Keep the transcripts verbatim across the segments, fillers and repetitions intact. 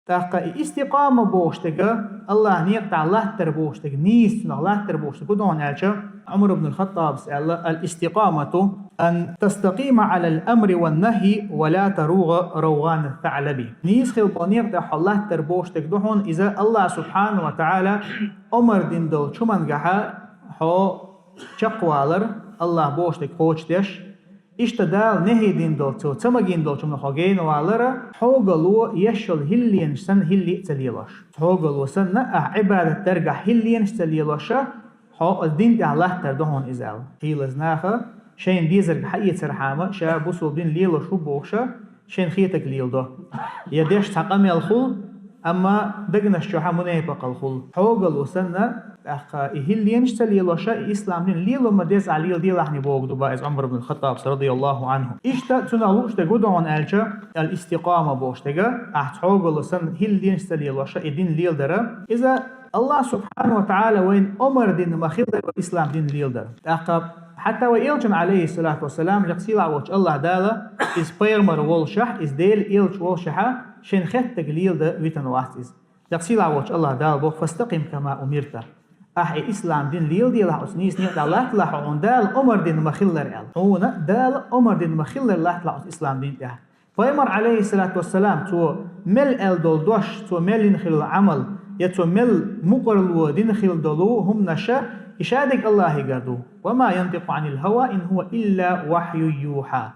ТӀаккха и истикъама бохуш дерг, Аллахь некъа тӀехь латтар бохуш дерг, нийса цунах латтар бохуш дерг хӀун ду хьуна аьлча, Ӏумар ибн аль-ХаттӀабас аьлла: «Аль-истикъамату ан тастакъима Ӏалал амри ван нахьи ва ла таругӀа равгӀана ас-саӀлаби». Нийса хила болу некъа тӀехь хьо латтар бохуш дерг ду хьуна иза, Аллахь субхьанаху ва таӀала омар дина долчу хӀумангахьа хьо чекхвалар, Аллахь бохуш дерг кхочушдеш, иштта Дала нахьи дина долчу, ца магийна долчу хӀуманах хьо генавалар, хьогало еш йолу хӀилланаш санна хӀилла а ца лелош. Хьогало санна, ахь Ӏибадат даргахь хӀилланаш ца лелош, хьо оцу дин тӀехь латтар ду хьуна иза аьлла. Хьалаза наха шайна дезарг хьаэцархьама, ша бусул дин лелош ву бохуша, шайна хетаг леладо. Я деш цхьа къамел хула, амма дагнаш чохьа мунепакъал хула. Хьогало санна, тӀаккха и хӀилланаш ца лелоша, и ислам дин лело ма деза, ахь леладелахь бохург ду бах иза Ӏумар ибн аль-ХаттӀабас, радияллаху Ӏанху. Иштта цунах лууш дерг хӀун ду хьуна аьлча, аль-истикъама бохуш дерг, ахь хьогало санна хӀилланаш ца лелоша, и дин леладара. Иза Аллахь субхьанаху ва таӀала вайна омар дина ма-хиллара ислам дин леладара. ТӀаккха хьатта вай элчана, Ӏалайхиссалату вассалам, лекха сийлахь волчу Аллахь Дала, иза пайхамар волушехь, иза Делан элча волушехьа, шайна хеттарг леладан витина вац иза. Лекха сийлахь волчу Аллахь Дала боху: «Фастакъим кама умирта». Ахь и ислам дин леладелахь, оцу нийса некъа тӀехь латталахь, хьуна Дала омар дина ма-хиллара аьлла. Хьуна Дала омар дина ма-хиллара латталахь оцу ислам дин тӀехь. Пайхамар, Ӏалайхиссалату вассалам, цо мел аьлла долу дош, цо мел йина хилла Ӏамал, я цо мел мукъарло дина хилла долу хӀуманаш, и шадерг Аллахьигара ду. «Ва ма янтикъу Ӏанил хӀава, ин хӀува илла вахьюн юхьа».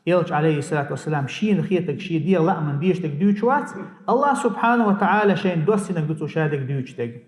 Элча, Ӏалайхиссалату вассалам, шена хетаг, шен дегӀан лааман дезаш дерг дуьйцуш вац, Аллахь субхьанаху ва таӀала шайна доссинарг ду цо шадерг дуьйцуш дерг.